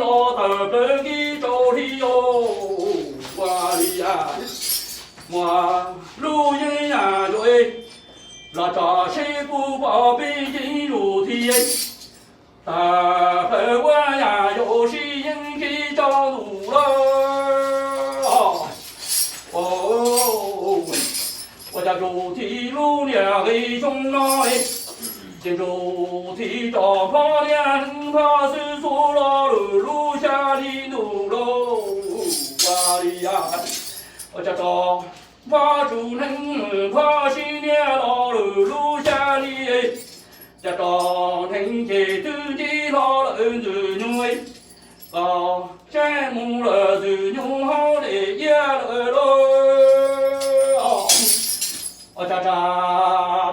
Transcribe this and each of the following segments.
los tawm plaws kiag rau hli os, ua li muaj lub yeeb yam yuav los tso seb puas pom peb yeeb lus thiab. Tawm plaws ua yam yuav sib yeeb kiag rau ntuj lawm. Ua cas Ntsuj Thiv lub niag qi xyoo no, ces Ntsuj Thiv rov pom niag neeg npog xwb xwb los lwm lub xya hli ntuj lauj. Ua li ua cas rov npog tsum neeg npog sib niag los lwm lub xya hli, cas rov neeg ces twb nce hlo lawm Ntxwg Nyug, koj saib mus lawm Ntxwg Nyug hauv li iab lawm lauj. Ua cas tsa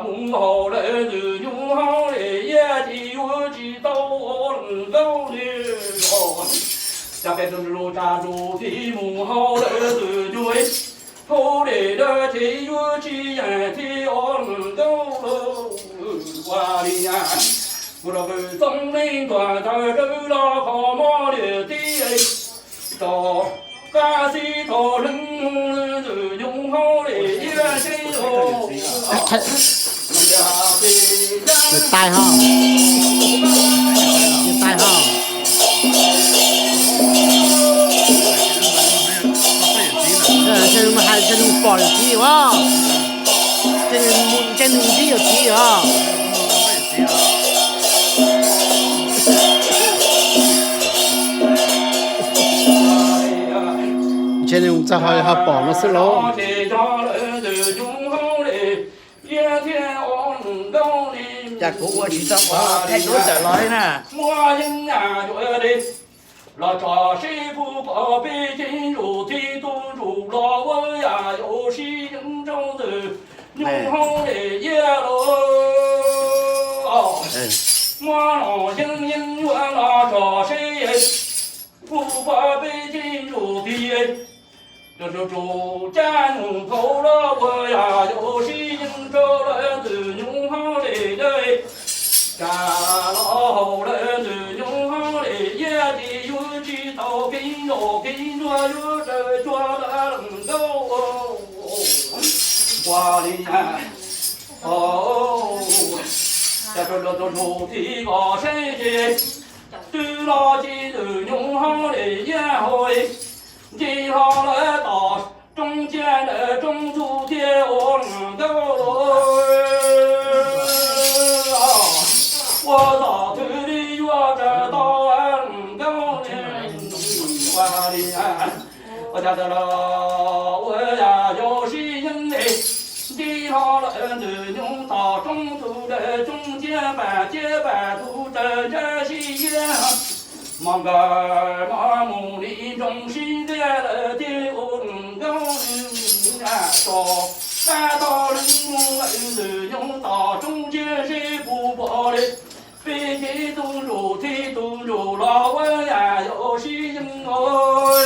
mus hauv lawm Ntxwg Nyug hauv li iab ces yuav tsis tau ua nkauj li. Cas peb tus lus tsa Ntsuj Thiv mus hauv lawm Ntxwg Nyug hauv li dawb ces yuav tsis yeej thiab ua nkauj lauj. Ua li kuv rau kws txoov neeg tuaj tawm rawv los qhov mob li tib rau qab xib tau neeg Ntxwg Nyug hauv li iab seb Nws tais ho. Nws tais ho. Ntshe nws mus hais ntshe nws pom yawm txiv os. Ntshe nws mus ntshe nws ntsib yawm txiv os. Ntshe nws mus txog ho ho pom no xwb lauj. Cas kuv ua tsis tau qhov thaij duab tawm los li na. Los tso seb puas pom peb yeeb lus thiab tus ntsuj los ua yam yuav sib yeeb rau Ntxwg Nyug hauv li iab lauj. Muab los yeeb yeeb yuav los tso seb puas pom peb yeeb lus thiab tus ntsuj cab nyuj thaum los ua yam yuav sib yeeb rau lawm Ntxwg Nyug hauv li dawb. Cas los hauv lawm Ntxwg Nyug hauv li iab ces yuav tsis tau kev nroj kev ntsuag yuav raws cuag lawm nkauj ua li. Cas rau rau tus ntsuj thiab koj saib ces twb los ces Ntxwg Nyug hauv li iab hauv nce hlo lawm tom roob ciab ntawm roob ntxhub thiab ua nkauj ua txoj twg li yuav raws tau nkauj li. Ua li ua cas tas los ua yam yuav sib yeeb li. Nce hlo lawm Ntxwg Nyug tom roob ntxhub ntawm roob ciab pam ciab pam tus raws ntsab sib iab. Mos nkawd mos mus li nroo sib ntiag lawm thiab ua nkauj tso. Pab tau neeg mus lawm Ntxwg Nyug tom roob ciab seb puas pom li. Peb ces tus ntsuj thiab tus ntsuj los ua yam yuav sib yeeb os.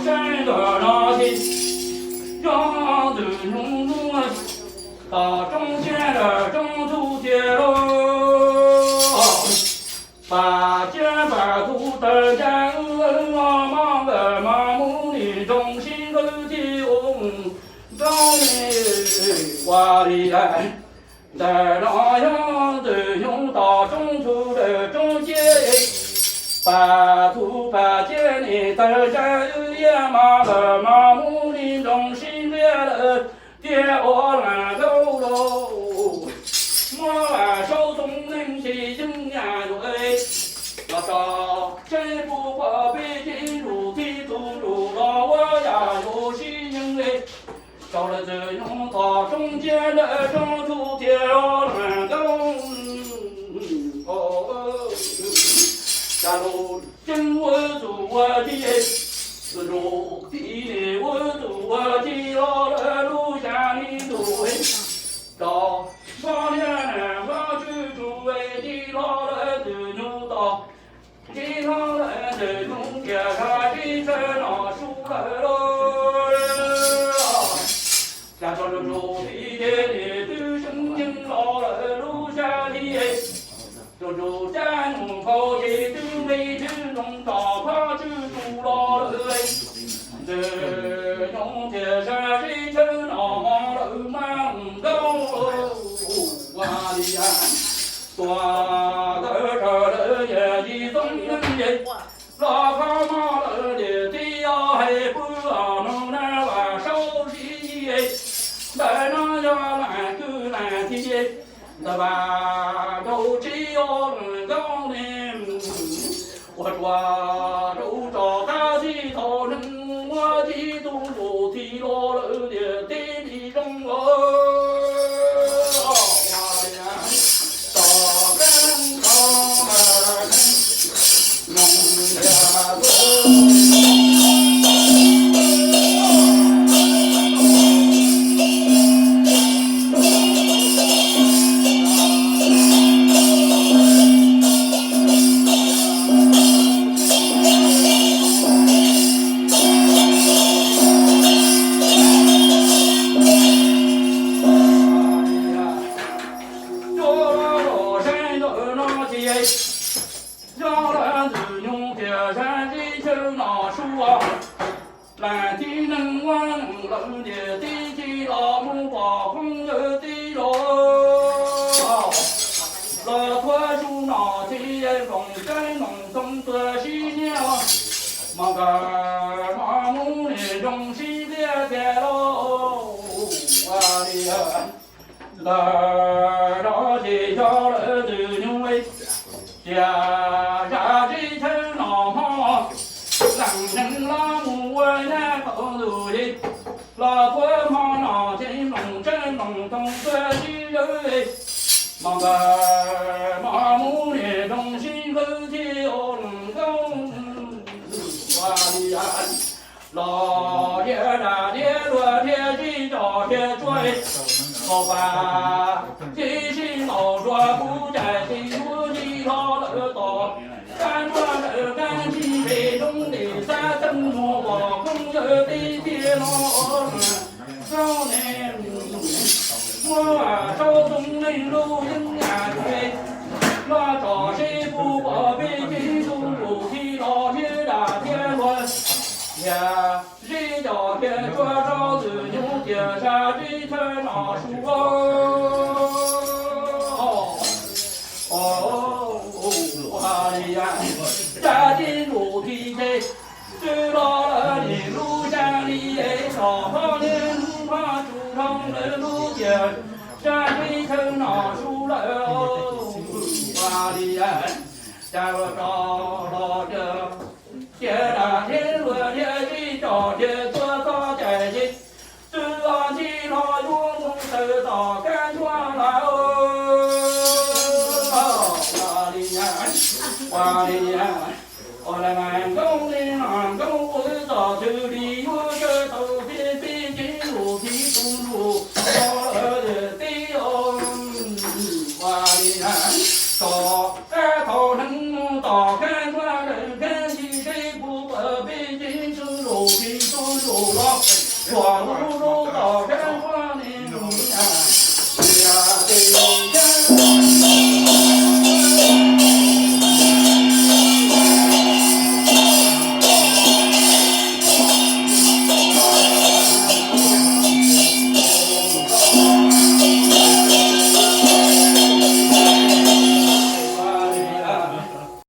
Saib ntawm no ces yog Ntxwg Nyug hnub tom roob ciab nram roob ntxhub tiag lauj. Pam ciab pam tus tawg ncaj wb los mos nkawd mos mus li nroo sib nqawd thiab ua nkauj li. Ua li ntawm no yog Ntxwg Nyug tom roob ntxhub nram roob ciab, pam tus pam ciab nim tawg ncaj wb iab mos nkawd mos mus li nroo sib nqawd lawm thiab ua nkauj lauj. Muab vam saub txoov neeg sib yeeb yam yuav los tso seb puas pom peb yeeb lus thiab tus ntsuj los ua yam yuav sib yeeb li. Rau lawm Ntxwg Nyug tom roob ciab nram roob ntxhub tiag nkauj. Cas lus ceeb ua txuj ua ci, tus ntsuj Twb seev yeej los lawm lub xya li, tsuas tsuas cab nus nkaus ces twb nqis tswb ntoo tsom khob tswb tus los lawm. Ntxwg Nyoog tias sab teb chaws no hmo lawm mas nkauj ua li, tua tawv raws lawm yawm yij Txoov Neej es, los qhov muag lawm tiam tib ob hais pw os noog na vas saub zib es, ntawm no yog lam kwj lam thi es, ntawm vas rau tsib ob nkauj ne, ua rua rau tso qab tib thaum neeg muab tib tug nkaus thi los lawm tiam tib li zoo os. Ua li, tom qab ntawd noog tias Cua los saib ntawm no ces yog lawm Ntxwg Nyoog tias sab teb chaws no su, lam tib neeg muab neeg lawm tiam tib ci los mus pom phooj ywg tib los, los thuav su no tib nploos tseeb nploos ntoo tuag sib nyiag, mos nkawd mos mus niam zoo sib ntiag tiag los ua li. Ntawm no ces yog lawm Ntxwg Nyoog tias sab teb chaws no hmo leej neeg los mus ua nyab qaum ntuj li, los thuav hmo no ces nploos tseeb nploos ntoo tuag sib zawg, mos nkawd mos mus niam zoo sib nqawd thiab ua nkauj ua li. Los thiab dam thiab luag thiab zib cov thiab tsuag, nkaus pas tib si nkaus dua kuv cais tib lub ncig hlo lawm tom kab ntsuab ntawm kab ncig npe roob ntes xab teej mus pom phooj ywg tib tiag no. Zaub ne muab saub Txoov Neej lub yeeb yam tsuas, los tsom seb puas pom peb tib tug nkaus thi los thiab dam thiab luag. Yog zib cov thiab tsuag rau Ntxwg Nyoog tias sab teb chaws no su, ua li, sab teb nkaus thi ces twb los lawm nim lub xya li es, tsom phob niag hnub phob tsuj dhau lawm lub tias sab teb chaws no su lawm. Ua li, cas los tso los tias, tias dam thiab luag thiab zib cov thiab tsuag txog cais ces twb los ncig los yuav mus tawm tom kab ntsuab lawm. Ua li, ua li,